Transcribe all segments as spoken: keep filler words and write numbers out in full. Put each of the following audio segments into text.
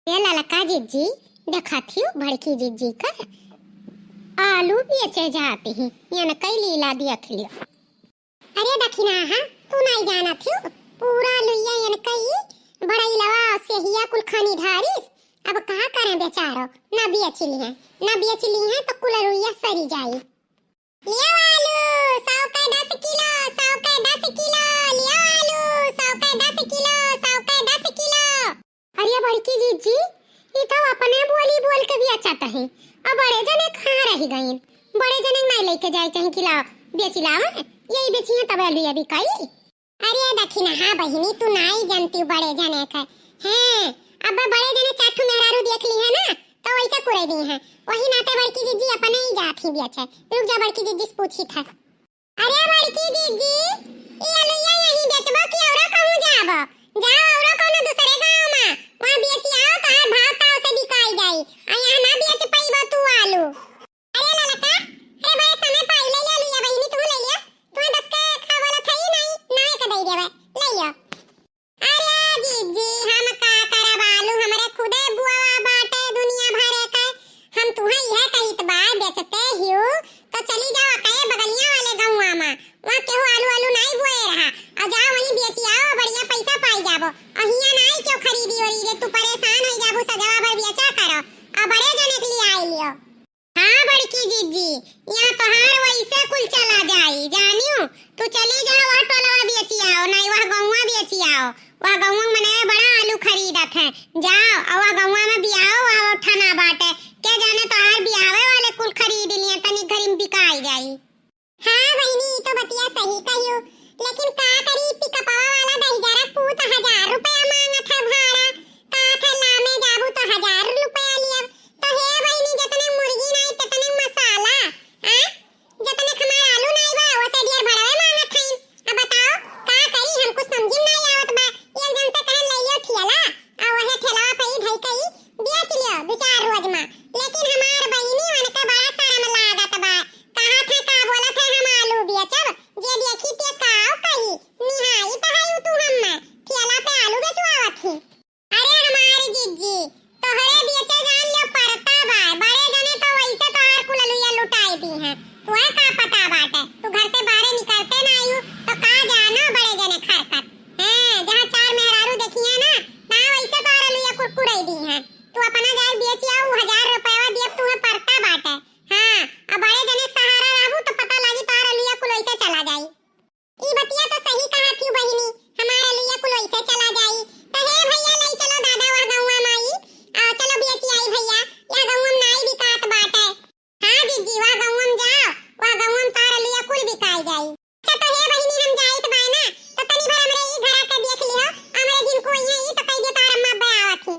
ए ललका जिज्जी, देखत हिउ बड़की जिज्जी का आलू बेचे जात ही, यनकई लीला देख लियो। अरे दखिनहा, तू नाई जानत हिउ, पूरा लुइया यनकई बड़ई लवा सेहिया कुल खानी ढारिस। अब का करें बेचारो, ना बेच लिहे, ना बेच लिहे तो कुल लुइया सरी जाई। लियो आलू, सौ के दस किलो, सौ के दस किलो, लियो आलू, सौ के दस किलो, सौ के दस किलो। अरे बड़की जिज्जी, ई तो अपने बोली बोल के बेचत है। अब बड़े जने कहाँ रहि गइन? बड़े जने नाई लेके जाए चाही कि लाओ, बेची लाओ, यही बेची है तब आलू अभी कई। अरे दखिनहा बहिनी, तू नाई जानती बड़े जने के। हैं, अब बड़े जने चार ठो मेहरारू देख लिहे ना, तो वैसे कुरे दिहे। वही नाते बड़की जिज्जी अपने ही जात ही बेचे। रुक जा, बड़की जिज्जी से पूछी था। अरे बड़की जिज्जी, ई अलुइया यहीं बेचबो कि औरो कहूँ जाबो? जाओ औरो कौनो दूसरे गाँव में, वहाँ बेची आओ, तोहार भाव ताव से बिकाई जाई। आ यहाँ ना बेच पइबो तू आलू। अरे ललका, अरे बड़े समय पाई, ले लिया, लिया बहिनी, तू ले लिया। तू दस के खा बोला था ही नहीं, ना एक दे देवे, ले लिया। अरे जिज्जी, हम का करब, आलू हमरे खुदे बुआवा बाटे दुनिया भरे के। हम तुहे इहे कहित बा, बेचते हियो तो चली जाओ अकए बगलिया वाले गौवा मा, वहाँ केहू आलू आलू नाई बोए रहा, और जाओ वहीं बेची आओ, बढ़िया पैसा पाई जाबो। और हियाँ नाई क्यों खरीदी ओरी रे, तू परेशान हो जाबू, सजवा भर बेचा करो, और बड़े जने के लिए आई लियो। हाँ बड़की जिज्जी, यहाँ तोहार वैसे कुल चला जाई, जानियो। तू चली जा, वह टोलवा बेची आओ, नहीं वह गौवा बेची आओ। वह गौवा मने बड़ा आलू खरीदत है। जाओ, और वह गौवा में बियाओ, वह उठाना बाटे। के जाने तोहार बियावे वाले कुल खरीद लिए, तनी घरी में बिकाई जाई। हाँ बहिनी, ई तो बतिया सही कहियो, लेकिन का करी, पिकअपवा वाला दहिजरा पूत हजार रुपया मांगत है भाड़ा। का थे लामे जाबू तो हजार रुपया लियब। तो हे बहिनी, जतने मुर्गी नाई, ततने मसाला। आ? जतने हमार आलू नाई बा, ओसे ढेर भड़वे मांगत हईन। अब बताओ, का करी, हम कुछ समझी में नाई आवत बा। एक जन से कहन ले लियो ठेला, आ वहे ठेलवा पे ही धई के ही बेच लियो दो चार रोज में। लेकिन हमार बहिनी, उनके बड़ा शर्म लागत बा। कहा थे, का बोला थे, हम आलू बेचब, जे देखी ते काव कही, निहाई तो है तू हम में, ठेला पे आलू बेचवावत ही। अरे हमारी जिज्जी, तोहरे बेचे जान लियो परता बा, बड़े जने तो वैसे तोहार कुल अलुइया लुटाई दी हैं। तुहे का पता बाटे, तू घर से बाहरे निकलते ना आयु, तो का जानो बड़े जने खरकत। हैं, जहाँ चार मेहरारू देखिए ना, तहाँ वैसे तोहार अलुइया कुरकुराई दी हैं। तू अपना जाए बेच आओ, उ हजार रुपया दिए तुहे परता बाटे। हाँ, अब बड़े जने सहारा रहबू तो पता लागी तोहार अलुइया कुल वैसे चला जाई। ई बतिया तो सही कहा थी बहिनी, हमार अलुइया कुल वैसे चला जाई। तो हे भैया, लई चलो दादा वह गौवा माई, आ चलो बेची आई भैया, यह गौवा में नाई बिकात बाटे। हाँ जिज्जी, वह गौवा में जाओ, वह गौवा में तोहार अलुइया कुल बिकाई जाई। अच्छा तो हे बहिनी, हम जाइत बाय ना, तो तनी भर हमरे ई घरा के देख लिहो, हमरे जिनको इहाँ ई तो कह दियो तोहार अम्मा अब्बा आवत ही।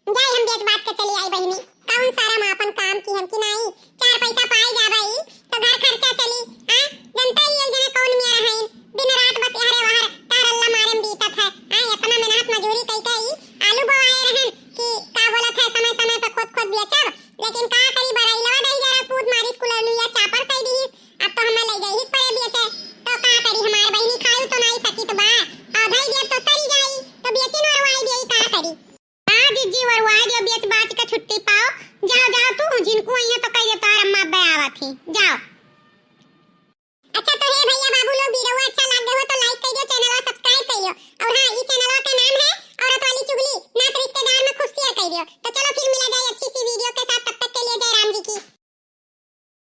जाई हम बेच बाच के चली आई बहिनी, कौन शरम आपन काम की हम की नाई, चार पैसा पाई जाबई तो घर खर्चा चली। हाँ, जनता ही एक जने कौन मेरा हईन, दिन रात बस यहरे वहर टहरल्ला मारे में बीतत है। हाँ, इतना मेहनत मजूरी कई के ई आलू बोआए रहन कि का बोलत है समय समय पे खोद खोद बेचब, लेकिन का करी बरैलवा दहिजरा पूत मारिस कुल अलुइया चापर कई दीस। अब तो हमें ले जाई ही परे बेचे, तो का करी हमार बहिनी खायू तो नाई सकित बा, आधा ही देब तो सरी जाई, तो बेची नरवाई देई का करी। हाँ जिज्जी, वरुआए दियो, बेच बाच के छुट्टी पाओ। जाओ, जाओ तू, जिनको आइए तो कहिए तोहार अम्मा अब्बे आवत ही। जाओ। अच्छा तो हे भैया बाबू लोग, वीडियो अच्छा लाग गए हो तो like कर दियो, चैनलवा subscribe कर दियो। और हाँ, ई चैनलवा के नाम है औरत वाली चुगली, नात रिश्तेदार में खूब share कर दियो। तो चलो